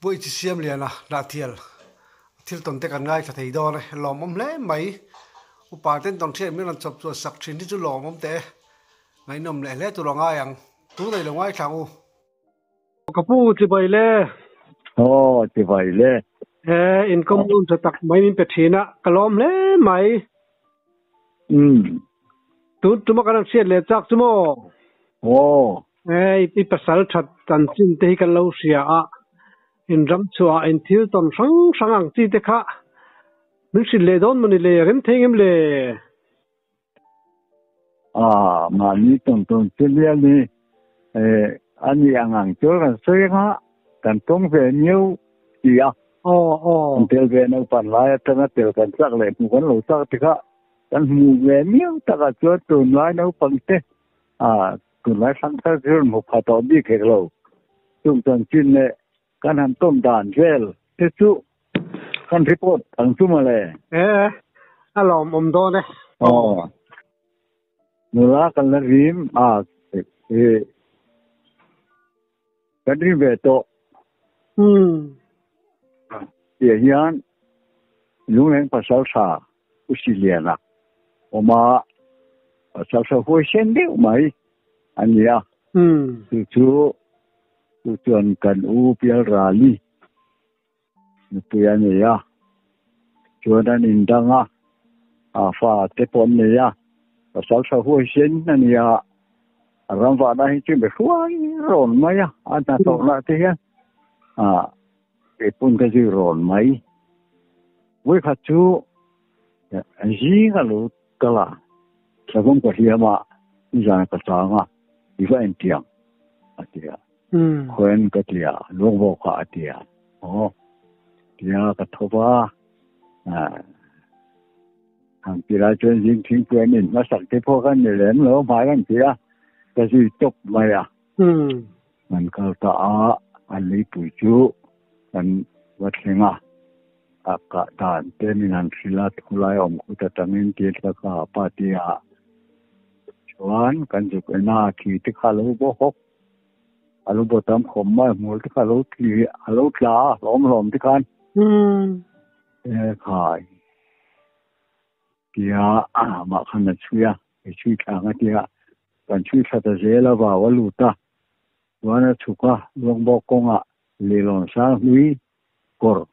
Puih chi siam liana Hnahthial thil tawn te kan ngaithla thei dawn e, lawmawm hle mai. Upa ten tawn hriat min rawn chawp chuan sak thin hi chu lawmawm teh e, ngaihnawm leh hle tur a ngai ang. Tunah i lo ngaithla ang u. Ka pu chibai le. Aw chibai le. He inkawm hun tha tak mai min pe thin a, ka lawm hle mai. Umm. Tun tuma kan han hriat leh chak chu maw? Aw. He i pasal that chanchin te hi kan lo hria a, in ram chhuah in thil tawn hrang hrang ang chi te kha min hrilh leh dawn mawni le, rem thei ngem le? Ah, mahni tawn tawn chu nia ni. Eh, a ni ang ang chu kan sawi anga kan tawng ve miau ti a. Aw, aw. Kan tel ve naupan lai atanga tel kan chak leh hmu kan lo chak ti kha kan hmu ve miau takah chuan tunlai naupang te ah tunlai hrang thar chu rawn hmu pha tawh bik hek lo. Chung chanchin leh kan han tawn dan vel te chu kan report ang chu mawle. E, a lawmawm dawn e. Aw. Nula kan la rim a e kan rim ve tawh. Umm. Tiah hian Lungleng pasal tha U Siliana awm a, pasal tha huaisen deuh mai a ni a. Umm. Chu chu chu chuan kan U Pialrali nupui a nei a, chuan an indang a, a fa te pawh an nei a, pasal tha huaisen a ni a, a ram vahna hi chu be hruai rawn mai a, a hnathawhna te hian ah keipun ka zui rawn mai. Vawikhat chu zing a lo kal a, Savawm ka hliam a, nizan ka chang a, i va entiang a ti a. Khawian ka ti a, luangvawk kha a ti a. Aw, tia ka tho va, han ti lai chuan zing thingpui an in hmasak te pawh khan ni lem lo hmai an ti a, ka zui tawp mai a. Kan kal ta a, an leipui chu kan va thleng a, a kah dan te min han hrilh a, thulai awm khut atangin tir thla kha a pa ti a, chuan kan zuk en a, thi te kha a lo bo hawk, a lo bo tam khawp mai, hmul te kha a lo tli, a lo tla a, hlawm hlawm te khan e khai tia amah khan a chhui a, i chhui thla ang a tia, kan chhui thla ta zel a, vau a lut a, chuan a chhuk a, luangbawk kawngah Leilawn sang hlui kawr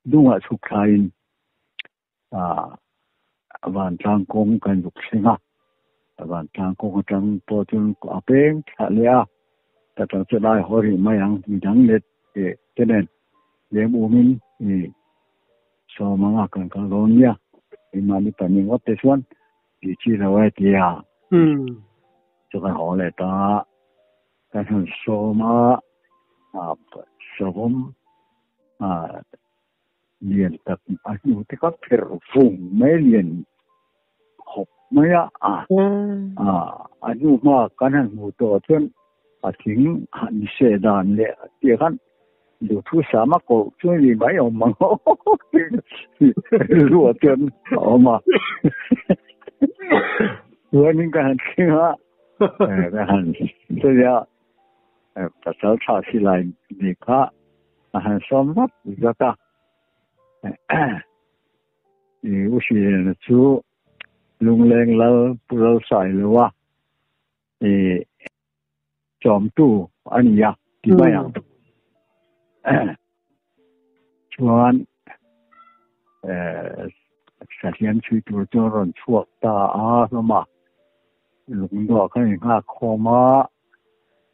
dungah chhuk thlaiin vantlang kawng kan zuk thleng a, vantlang kawng atang pawh chuan a peng thlah leh a, ta tang chu lai haw rih mai ang midang let te nen lem umin sawm anga kan kal dawn nia, keimahni pahnih ngawt te chuan tih chi lo e tia chu kan haw leh ta. Kan han sawm a, savawm lian tak a hnu te kha pherh vung mai lian khawp mai a, a hnu hma kan han hmu tawh chuan a thing han seh dan leh tih khan duhthu sam a koh chu ni mai awm ang rilru ah chuan a awm a, chuanin ka han thleng a. Han sawi a, pasal tha silai ni kha a han sawm vak vak a. I U Hrilena chu Lungleng Lal Pu Lalsailoa i chawmtu a ni a ti mai ang. Chuan Sahliam chhui tur chu a rawn chhuak ta a hlawm a, lungduah khan in nghak khawm a,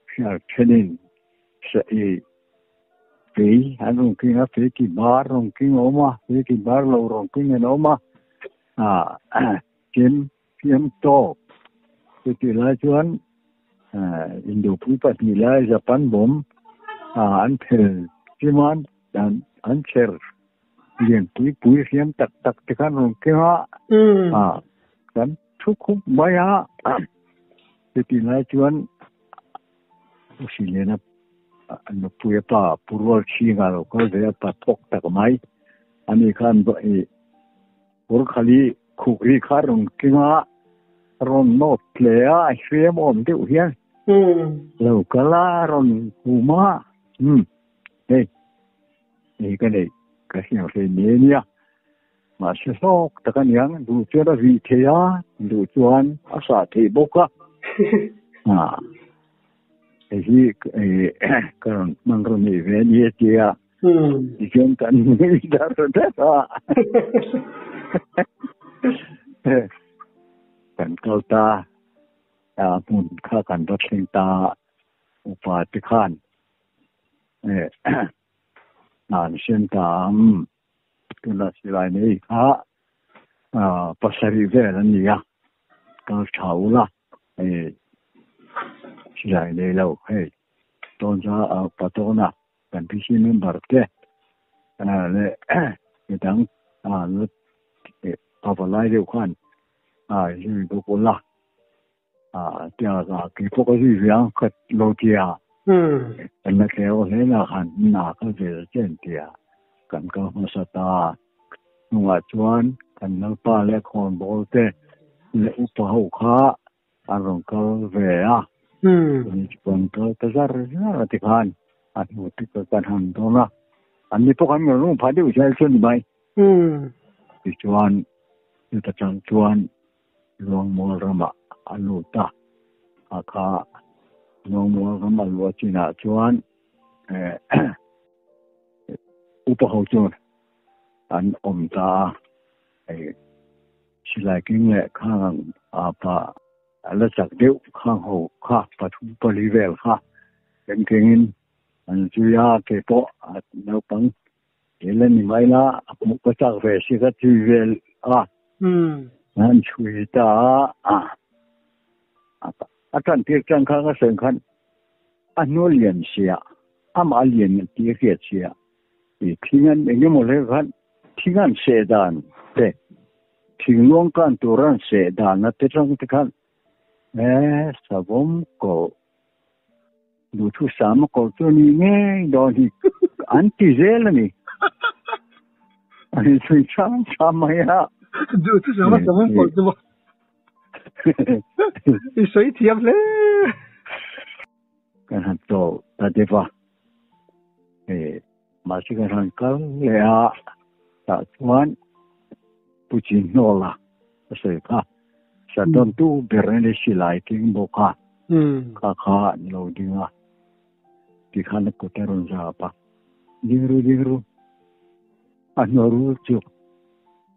hrial thenin i fei an rawn keng a, fei ki bar rawn keng a awm a, fei ki bar lo rawn keng an awm a, chem fiam tawk chutih lai chuan Indopui pahnih lai Japan bomb an phel chim a, an chher lian pui pui hliam tak tak te khan rawn keng a, kan thu khup mai a, chutih lai chuan Hrilena nupui a pa Pu Rual Chhinga lo kal ve a, pa thawk tak mai ani khan Purkhali khuk ri kha rawn keng a, rawn nawt hle a, a hriam awm deuh hian lo kal a, rawn hum a. Hei, hei ka nei, ka hriat hle mai ania. Mahse hlawk tak a niang, duh chuan a rih thei a, duh chuan a sah theih bawk a. Hei hi ka rawn hman rawn nei ve a ni a tia. Tichuan kan nui dar dar a. Kan kal ta, hmun kha kan va thleng ta, upa te khan hna an siam ta ang. Tuna silai nei kha pasarih vel an ni a, kal tha ula hei silai nei lo hei tawnza patawna kan PC member te leh midang pavalai deuh khan zui bawk ula. Tia kei pawh ka zui ve ang ka lo tia. Kan la tleu hle na khan na ka vel chen tia kan kal hmasa ta. Hnungah chuan kan lalpa leh khawnbawl te leh upa ho kha an rawn kal ve a. Kan kal ta zar zar a tikhan a hnu te kan han dawn a. An ni pawh kan rawn um phah deuh zel chu a ni mai. Tichuan chuta chang chuan Luangmual ramah a lut a, a kha Luangmual ram a luah chinah chuan upa ho chuan an awm ta a, hei silai keng leh khang a pa a la chak deuh khang ho kha pathum pali vel kha keng kengin an zui a, kei pawh a naupang He la ni mai la, a hmuh ka chak ve si ka chui vel a. An chhui ta a, a tan tir tang kha ka sawi khan a hnual lian sia, amah a lian tih a hriat sia. I thing an eng emaw hle khan thing an seh dan te, thing luang kan tur an seh dan a te tang te khan e savawm ko Duhthusam a kawr chu a ni ngei dawn hi an ti zel a ni. An inchhui cham cham mai a. Duhthusam a sam a kawr chu maw? I sawi thiam hle. Kan han chaw ta deuh a. Mahse kan han kal leh a, tah chuan Pu Chinhnawla a sawi kha, Satawntu ber a ni silai keng bawk a, kha kha an lo ding a, tikhan a kut a rawn zap a, Ding ru, ding ru, a hnuai rul chu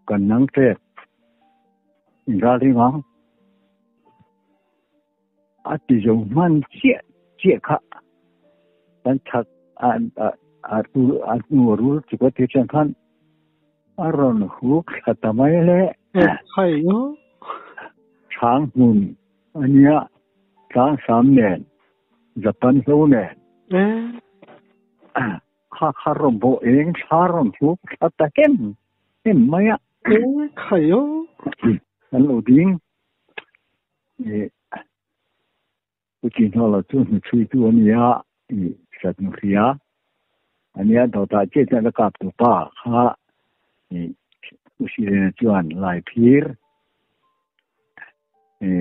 kan nang ṭek, in ral ring ang, a ti zo hman chiah chiah kha kan chak a hnu rul chu ka ti ṭhian khan a rawn huk thla ta mai le. Chhang hmun a nia, tlang sam nen, Japan hlo nen. Kha kha rawn bawh eng thla rawn huk thla ta hem hem mai a. Kan lo ding. Pu Chinhawla chu hnuchhuitu a ni a, i hrat hria a nia, dawtah chiah chuan a kap tu pa kha i Pu Sirena chuan lai phir i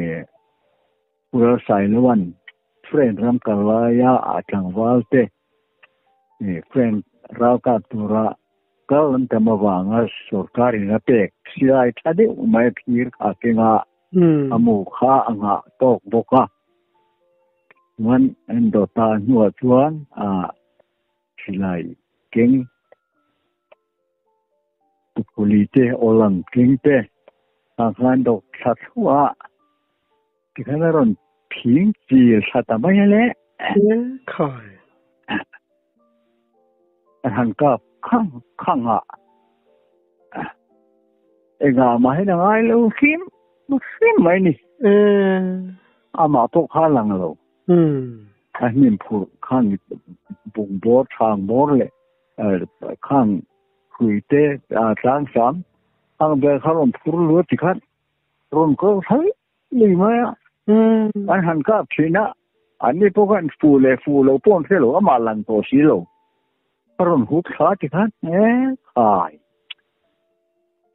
Pu Ralsailoan friend ram kal laia a tlangval te i friend ral kap tura kal an tam avanga sorkar in a pek silai tha deuh mai a phir kha keng a. A mu kha a nghah tawk bawk a. Chuan an dawta hnuah chuan a silai keng Tukuli te Awlang keng te ah khan dawk thla thluah a, tikhan a rawn phing chil thla ta mai a le. Khai. A han kap khang khang a. Engah mah hian a ngai lo hrim hrim mai ni. Amah pawh kha a lang lo. A hnim phurh khang bung bawr thang bawr leh khang hrui te tlang sam ang vel kha rawn phur luat ti khan rawn kal thlai lui mai a. An han kap thin a, an ni pawh khan fu leh fu lo pawh an hre lo, amah lang tawh si lo. A rawn hup thla ti khan e khai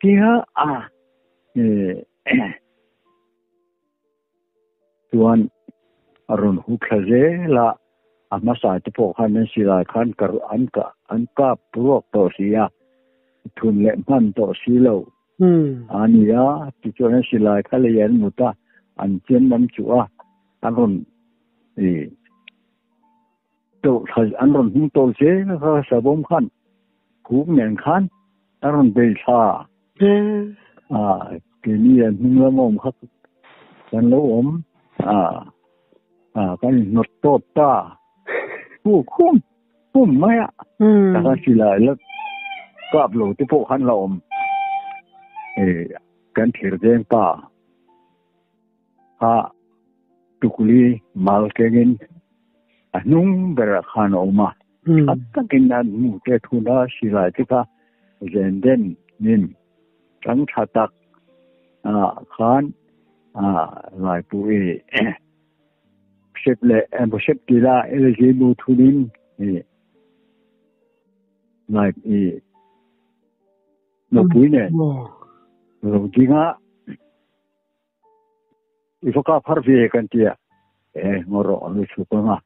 tia a chuan a rawn hup thla zel a. A hmasa te pawh khan an silai khan ka an ka an kap ruak tawh si a, thun leh hman tawh si lo a ni a, tichuan an silai kha lei an mut a, an chem an chuh a, an rawn ih tawh thla an rawn hmung tawl zel a kha savawm khan khuk nen khan an rawn bei thla a, keini an hnung lam a awm kha kan lo awm a. A kan inhnawt tawt ta. Hu khum khum mai a. Taka silai la kap lo te pawh khan la awm. E kan thir veng pa kha tukuli mal kengin a hnung berah khan a awm a. A takin an hmu te thun a silai te kha zen den nin tang tha tak ah khan Laipui sep leh sep ti la LG bu thunin lai i nupui nen lo dinga i va kap har ve kan tia e ngawrh a lo chhuk anga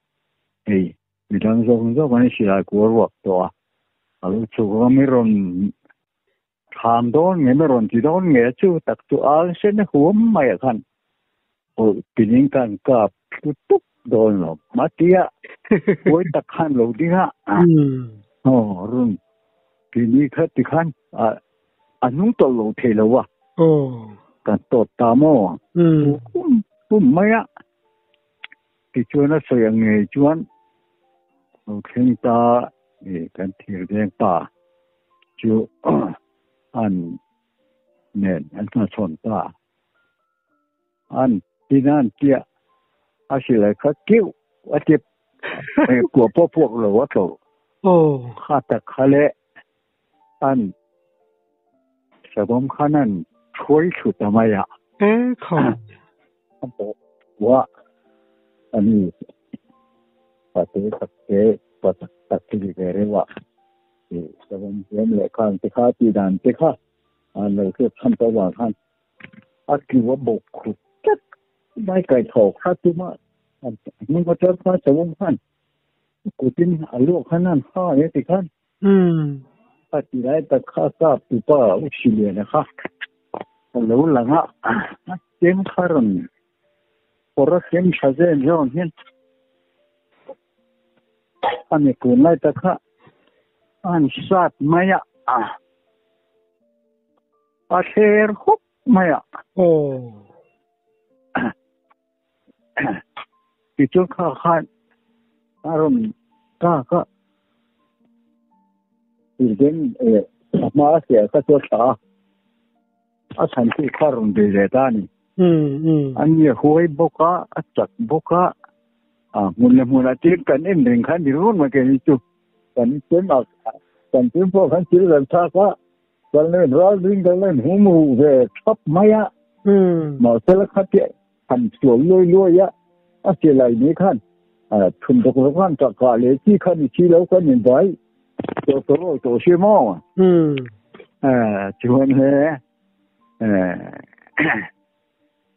hei midang zawng zawng an silai kual ruak tawh a a lo chhuk anga mi rawn Thlam dawn nge maw rawn ti dawn nge chu tak chu al sen huam mai ah khan awih pining khan kap thlu tup dawn lo ma tia huai tak khan lo ding a aw run tini kha ti khan a hnung tawlh lo thei lo a kan tawt ta maw hum hum mai a tichuan a sawi ang ngei chuan lo thleng ta kan thir veng pa. Chu an nen an hmachhawn ta. An tinan tiah a silai kha keuh a tip kua pawh puak lo a tlo. Kha tak kha le an savawm khan an thuai thlu ta mai a. A bawh kua a ni. Pate tak te pa tak tak hi ve reuh a. Savawm hiam leh khan te kha tih dan te kha an lo hriat chhan tawh vang khan a tlu a bawk khut tlat mai kai tho kha tuma hnung atang khan savawm khan kutin a luak khan an ha e ti khan a ti lai tak kha kap tupa u Siliana kha a lo lang a a chem kha rawn kawr a chem tha zen zawn hian A ni tun lai tak kha an sat mai a, a thler hup mai a. Tichuan kha khan a rawn kak a, Tirden a hma a hriat kha chu a thlah a, a chhan chu kha rawn bei ve ta a ni. A ni a huai bawk a, a chak bawk a, a hmun leh hmunah te kan en reng khan ni run mai keini chu kan chem a kan chem pawh khan thil kan thlak a kan lo ral ding kan lo hum ruh ve thap mai a mahse la kha te han sual luai luai a a silai ni khan thun dawk dawk khan ka kah leh chi khan i si lo kan in vai tawh tawh tawh si maw chuan le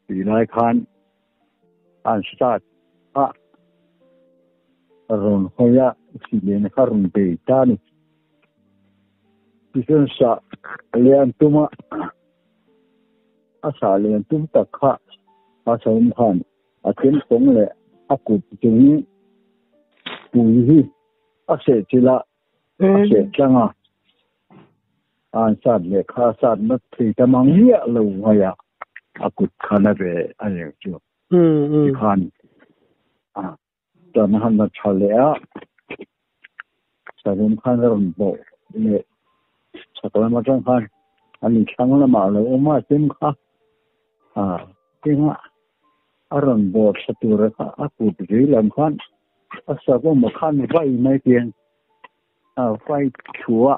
Tih lai khan an start a, rawn hawi a, silena kha rawn bei ta a ni. Tichuan sah lian tum a, a sah lian tum tak kha a sawm khan a tlem tawng leh a kut chung pui hi a sehchilh a, a seh tlang a. An sat leh kha a sat na thei ta mang miah lo mai a, a kut kha na ve a ni chu. Tikhan tan a han la tha leh a, savawm khan a rawn bawh leh chhak lam atang khan a ni thlang lamah a lo awm a, chem kha kengah a rawn bawh thla tur kha a kut vei lam khan a savawm a khan vai mai tiang A fight thua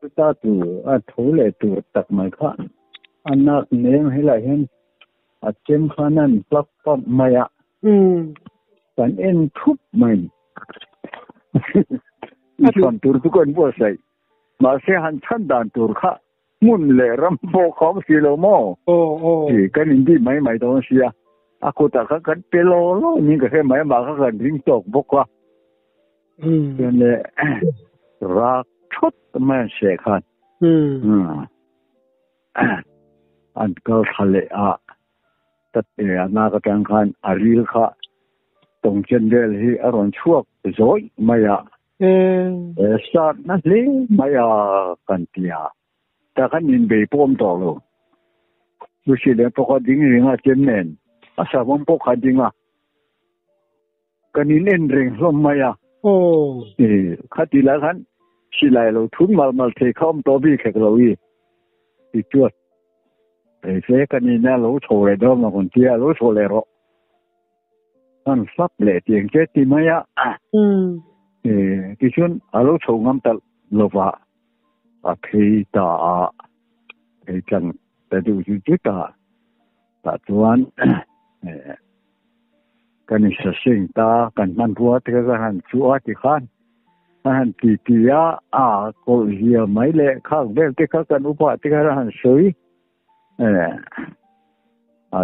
chuta tu a tho leh tur tak mai kha a nak nem helaiah hian a chem khan a in plug pump mai a kan en thup mai i chhan tur chu kan buatsaih mahse han chhan dan tur kha hmun leh ram pawh kha awm si lo maw tih kan inbih mai mai dawn sia. A kutah khan kan pe law law niin ka hre mai, amah kha kan ring tawk bawk a. Chuan le rak thawt mai an seh khan an kal thla leh a, a nak atang khan a ril kha tawngchen vel hi a rawn chhuak zawih mai a. Start na hle mai a kan ti a. Ta khan in bei pawh awm tawh lo. Lucy leh pawh kha ding reng a chem nen a savawm pawh kha ding a. Kan in en reng hlawm mai a. Khati lai khan silai lo thun mal mal thei kha awm tawh bik hek lo i. Tichuan rei fe kan in a lo chho leh dawn lo kan tia lo chho leh rawh. An hlap leh tiang che ti mai a. Tichuan a lo chho ngam ta lova a phei ta a, phei tlang ta deuh zut zut a. Tah chuan kan insaseng ta, kan hmanrua te kha kan han chuh a tikhan an han ti ti a, a kawlh zia mai leh khak vel te kha kan upa te kha an han sawi. A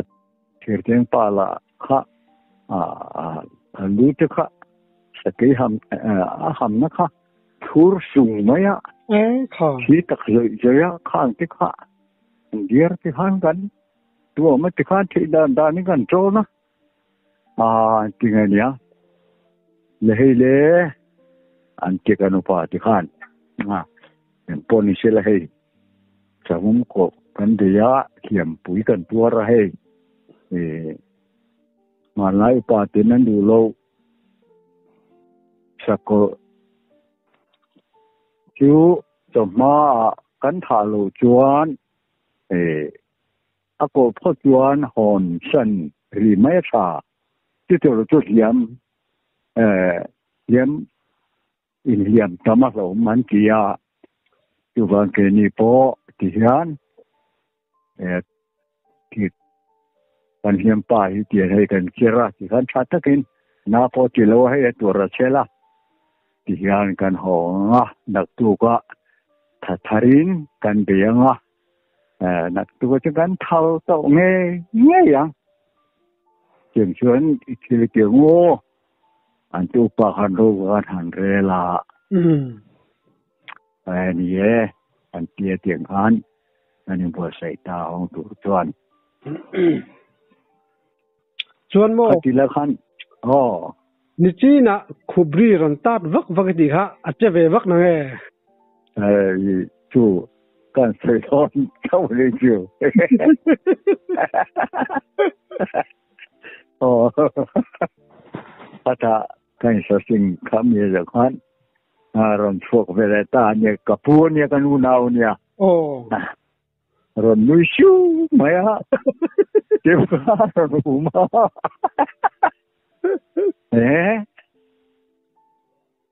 thirteng pa lah kha a lu te kha sakei ham a hamna kha thur sung mai a thi tak zawih zawih a khang te kha an diar te khan kan tuam a tikhan theih dan dan in kan tawn a a ti nge nia le hei le an ti kan upa tikhan engpawh ni se la hei. Changum kawh kan bei a, hliampui kan tuar a hei. Hmanlai upa ten an duh lo. Sakawlh chu chawhma ah kan thah loh chuan a kawh phawt chuan hawn san ri mai a tha. Chuti chu hliam hliam Inhliam tam a hlawm an ti a, chuvang keini pawh ti hian kan hliam pa hi tian hei kan cher a ti khan tha takin na pawh ti lo a hei a tur a chel a ti hian kan haw ang a, naktuk a tha tharin kan bei ang a, naktuk a chu kan thal tawh ngei ngei ang. Tiang chuan i thil tiang aw. An ti upa khan ro khan han rel a. Ni e, an ti a tiang khan an inbuatsaih ta hawng tur chuan. Chuan maw? Khati la khan, aw. Nichinah khupri rawn tat vak vak i tih kha a che ve vak nang e? Chu kan sawi dawn chauh ni chu. Aw Ata kan sasing kha mi le khan rawn chhuak ve leh ta ania ka pu ania kan unau ania Aw rawn nui siu mai a tiu kha rawn hum a eh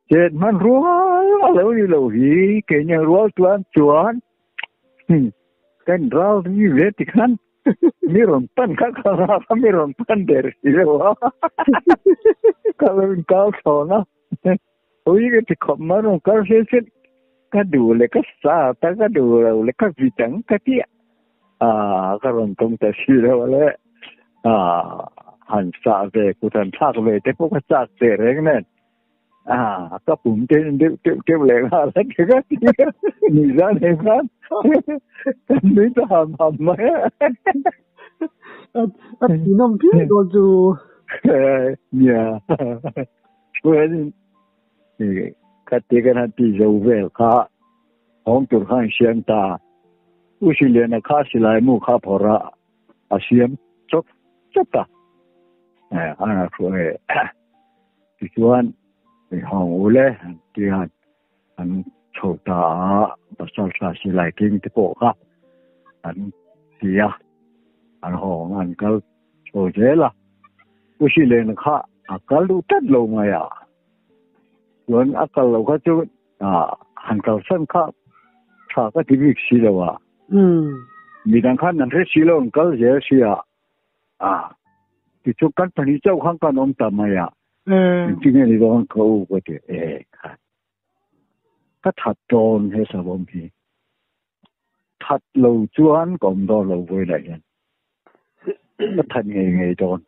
chet hman rual a lo ni lo hi keini ang rual chuan chuan kan ral ri ve ti khan mi rawn pan kha ka nga kha mi rawn pan der si lo a ka lo in kal thawn a ui ka ti khawp mai rawn kal se se ka duh leh ka sa ta ka duh lo leh ka vit ang ka ti a ka rawn tawng ta si lo le a han sa ve kut han thlak ve te pawh ka chak teh reng nen À, ka pum te deuh teuh teuh leh nghal a ti ka ti a, ni zan he khan kan nui ta ham ham mai a. A thinawm phian dawn chu. Nia, chuanin khati kan han ti zo vel kha hawng tur khan siam ta. U Siliana kha silai mu kha phawrh a, a siam chawp chawp a. An a hruai e. Tichuan i hawng u le an ti a, an chho ta a, pasal tha silai king te pawh kha an ti a, an hawng an kal chho zel a. Pu Silen kha a kal duh tlat lo mai a, chuan a kal lo kha chu han kalsan kha tha ka ti bik si lo a. Midang khan an hre si lo an kal zel si a. A tichu kan pahnih chauh khan kan awm ta mai a. Engtin nge ni dawn ka u ka ti e kha. Ka that dawn he savawm hi. That lo chuan ka awm dawn lo vawilah hian. Ka that ngei ngei dawn.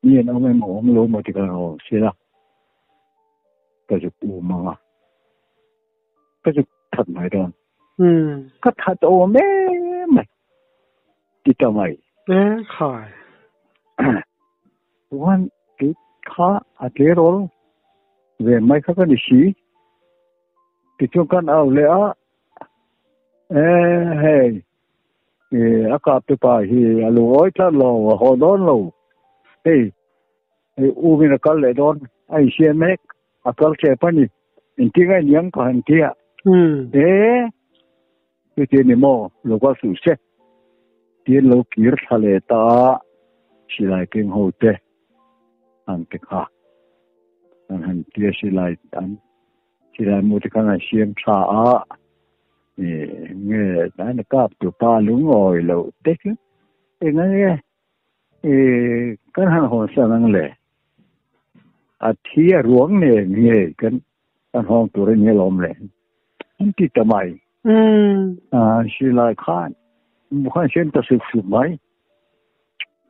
Mi an awm emaw awm lo maw ti ka rawn hrilh a, ka zuk um ang a, ka zuk that mai dawn. Ka that awm em mai ti ta mai. E khai. Chuan kei kha a tleirawl ve mai kha ka ni si. Tichuan kan au leh a, e hei a kap te pa hi a lungawi tlat lo, a haw dawn lo. Hei hei umin a kal leh dawn, a insiam mek, a kal tep a ni. Engtin nge niang ka han ti a. E chuti a ni maw, lo kal suh se. Tiin lo kir thla leh ta a, silai keng ho te an ti kha. An han tia silai an silai mu te khan an siam tha a, nge an kap tu pa lungawi loh te chu eng nge kan han hawn san ang le a thi a ruang nen nge kan kan hawng tur a ni alawm le an ti ta mai silai khan mu khan siam ta sup sup mai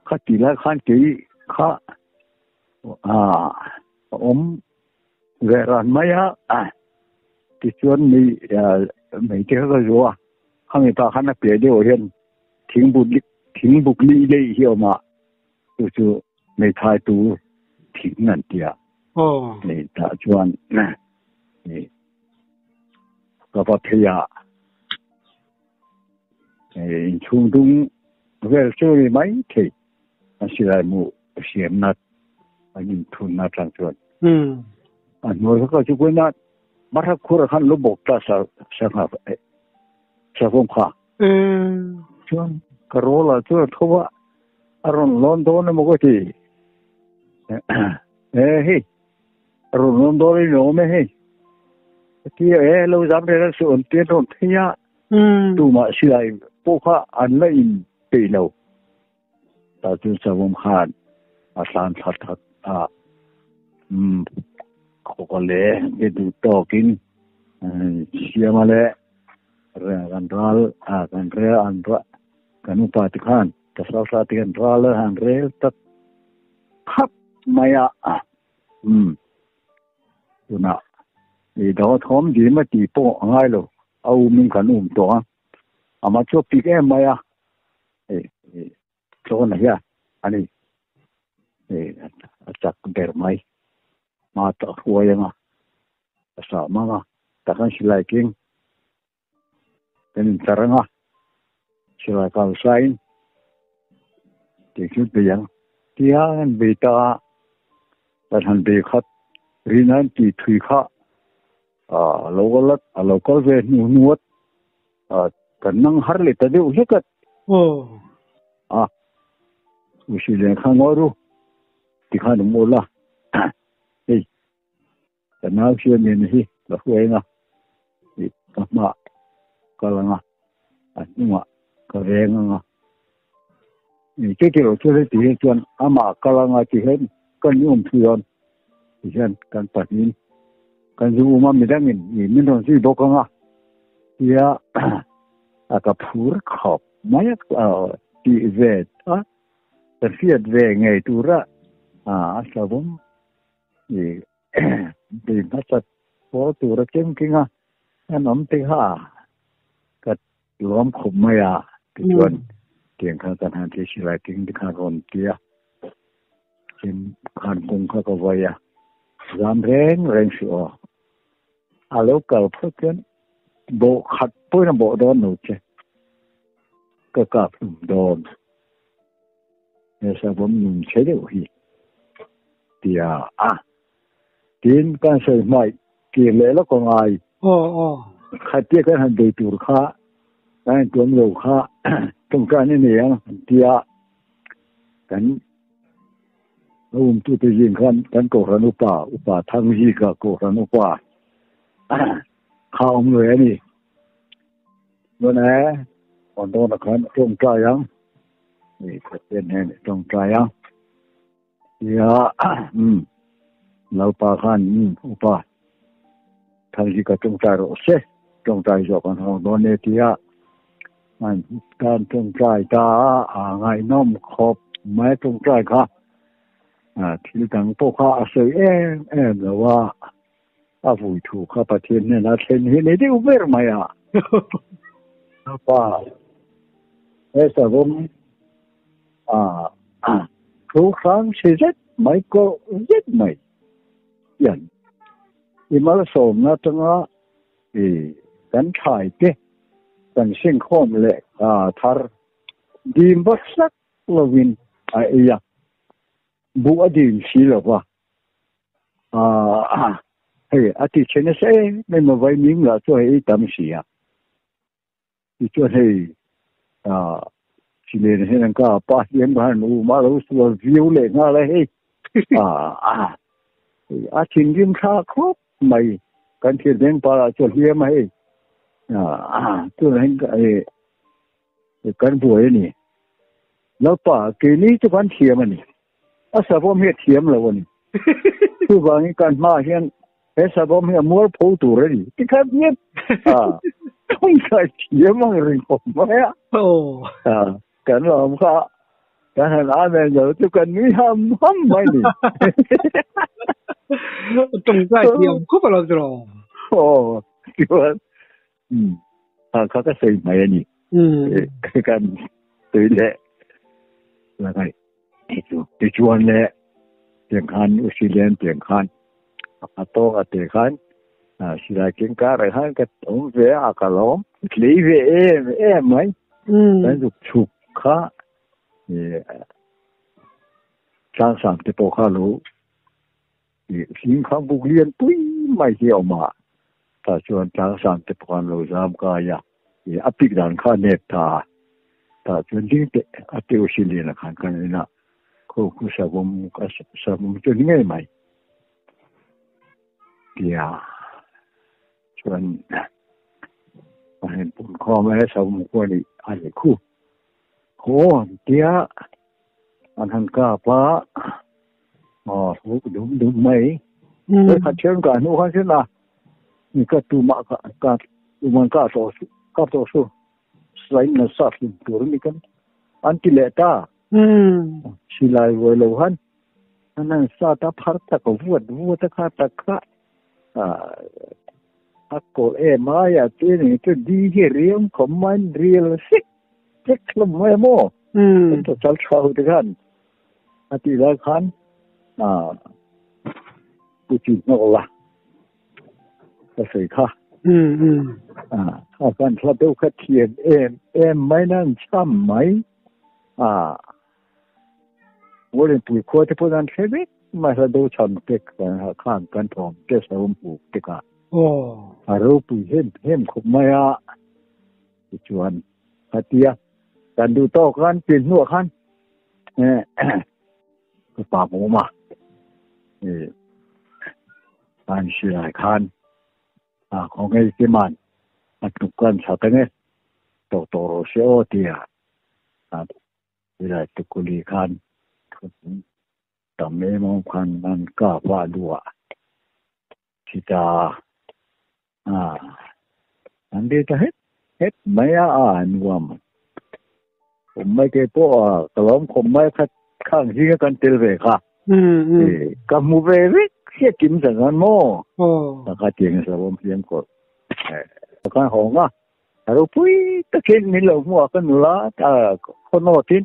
kha ti lai khan kei kha a awm ve ran mai a tichuan mi mai te kha ka zu a khami pa khan a piah deuh hian thingbuk thingbuk li lei hi awm a chu chu hmeithai tu thing an tia hei tah chuan ka va phei a inchhung dung vel chu ni mai thei an silai mu siamna an inthunna atang chuan a hnuai kha chu kuina marha khura khan lo bawk ta sa sangha savawm kha chuan ka rola chu a tho a a rawn lawn dawn emaw ka ti e hei a rawn lawn dawn in awm e hei ti e lo zam reng reng suh an ti an rawn phei a tumah silai pawh kha an la in peih lo tah chuan savawm khan a thlan thla that a um khawka le ke duh tawkin siama le kan ral a kan rel an ra kan upa te khan ka sa sa te kan ral han rel tak khap mai a um tuna i do thawm dim a ti pawh a ngai lo a umin kan um tawh a ama chu pik em mai a tlawn a hian a ni a chak ber mai hma tak a hruai ang a a sah mang a tak an silai keng kan intlar ang a silai kal sain tih chu bei ang tia an bei ta a kan han bei khat rina an tih thui kha a lo kal a lo kal ve hnu hnuat kan nang har leh ta deuh hlek a a usi leh kha ngawi ru tikhan awm ula hei ka nau hian nen hi ka hruai anga ka hma kal anga a hnungah ka veng anga chuti lo chu heti hian chuan amah kal anga ti hian kan ni awm thu dawn ti hian kan pahnih kan zu um a midangin min rawn zui bawk anga tia a ka phur khawp mai a tih ve a ka hriat ve ngei tura a savawm Bei hmasat pawl tur a kem king a, an awm te kha ka lawm khawp mai a tichuan tiang khan kan han ti silai king te khan rawn ti a, chem khan kawng kha ka vai a, zam reng reng suh aw. A lo kal phawt chuan bawh khat pawhin a bawh dawn lo che, ka kap hlum dawn. He savawm nun chhe deuh hi tia a tin kan sawi hmaih kir leh lawk a ngai. Khatia kan han bei tur kha kan han tuam lo kha tawngtai a nei ang an tia kan a umtute zing khan kan Kohhran upa upa Thangzika Kohhran upa kha awm ve a ni. Chuan e on dawnah khan tawngtai ang. Ni Pathian hian i tawngtai a, tia umm Lalpa khan umm upa thang hi ka tawngtai rawh se, tawngtai zawh kan hawng dawn e tia an tan tawngtai ta a, a ngaihnawm khawp mai tawngtai kha. Thil dang pawh kha a sawi em em lo a, a vui thu kha Pathian hnena thlen hi ni deuh ber mai a. A pa he savawm thu hrang si zet mai kawlh zet mai hian i malsawmna atanga i kan thlai te kan singkhawm leh thar dim vak sak lovin a ei a, buh a dim si lo va, aah hei a ti chhe nasa em em a, vaimim lah chu hei ei tam si a, tichuan hei aah Silena hian an ka pa hian ka han um a, lo sual viau leh nghal a hei, aah hei a thinrim thlak khawp mai, kan thir beng parah chuan hliam a hei, aah tunah hian hei Kan buai a ni. Lalpa, keini chu kan thiam a ni. A savawm hi a thiam lo a ni. Chuvangin kan hmaah hian he savawm hi a mual pho tur a ni. Tikhan hian a tawngtai thiam ang ringawt mai a. Kan lawm kha kan han amen lo chu kan nui ham ham mai ni. Tawngtai thiam khawp a lo ti rawh. Aw, chuan Kha kha ka sawi mai a ni. Kan tui leh langai chu tichuan leh tiang khan Usilen tiang khan a tawng a te khan silai keng karah khan ka awm ve a ka lawm tlei ve em em mai. Kan zuk chhuk kha tlangsam te pawh kha lo Hling kha buk lian pui mai hi a awm a, tah chuan tlangsang te pawh an lo zam kai a, ih a pik dan kha a nep ta a, tah chuan ding teh a teuh si lian a khan kan en a, khaw khu savawm savawm chu a ni ngei mai tia chuan a han pun khawm a, he savawm khuan ih a ni khu haw tia an han kap a aw hluk dum dum mai he khat thian ka hnu khan sin a ni ka tumah ka ka tuman ka to su ka to su slain na sa hlim tur ni kan an ti leh ta silai voi lo han an han sa ta phar tak vuat vuat a kha tak kha a ko e mai a ti ni chu di hi riam khom man rial sik Tek hlawm mai a maw? Kan pasal tha ho te khan a tih lai khan pu chi hnawk la ka sawi kha. A kan thla deuh kha thiam em em mai na an cham mai. Ngawlin pui khua te pawh an hre vek mai hla deuh cham te khan kan thawm te sa awm huk te kha. A ropui hem hem khawp mai a. Tichuan khatia kan duh tawk khan pian hnuah khan ka pa hmuh a an hrilai khan a khawngaih te man a tluk kan chak ange tawh tawh rawh se aw tia silai tukuli khan tam em awm khan an kap a luah chita An ti ta het het mai a, a nuam. Awm mai ke pawh a ka lawm khawp mai kha khang zinga kan tel ve kha. Ka hmu ve vek hriat kim zan zan maw? Ka tiang sa awm hliam kawr. Ka hawng a, a ropui takin min lo hmu a ka nula khaw nawtin.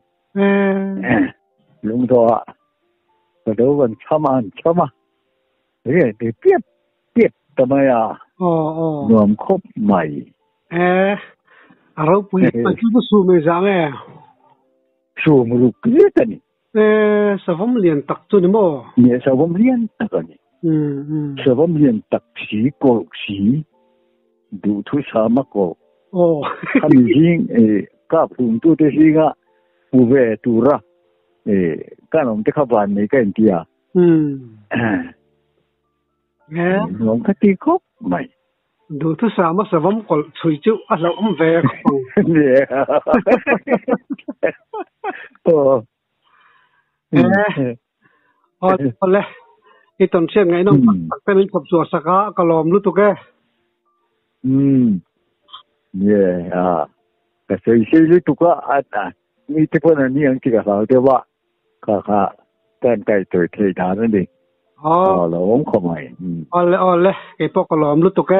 Lungdawh ah ka lo van cham a an cham a. Enge ti piap piap ta mai a, nuam khawp mai. E, a ropui a chu chu sum ei zang e. Sum ruk zet a ni. E, savawm lian tak chu ni maw? Ni, savawm lian tak a ni. Savawm lian tak si, kawlh si, duhthusama kawlh. Khami zing kap hlumtute zinga hmu ve tura kan awm te kha van nei ka inti a. Nuam ka ti khawp mai. Duhthusama savawm kawlh chhui chu a hlauhawm ve khawp ang. Awle, i tawn hriat ngaihnawm tak tak te min chhawp chhuah sak a, ka lawm lutuk e. Ka sawi sei lutuk a, mi te pawn an ni ang tih ka hlau deuh a, kha kha. Kan kai tui thei dan a ni. Aw. Aw lo awm khawp mai. Awle awle, keipawh ka lawm lutuk e.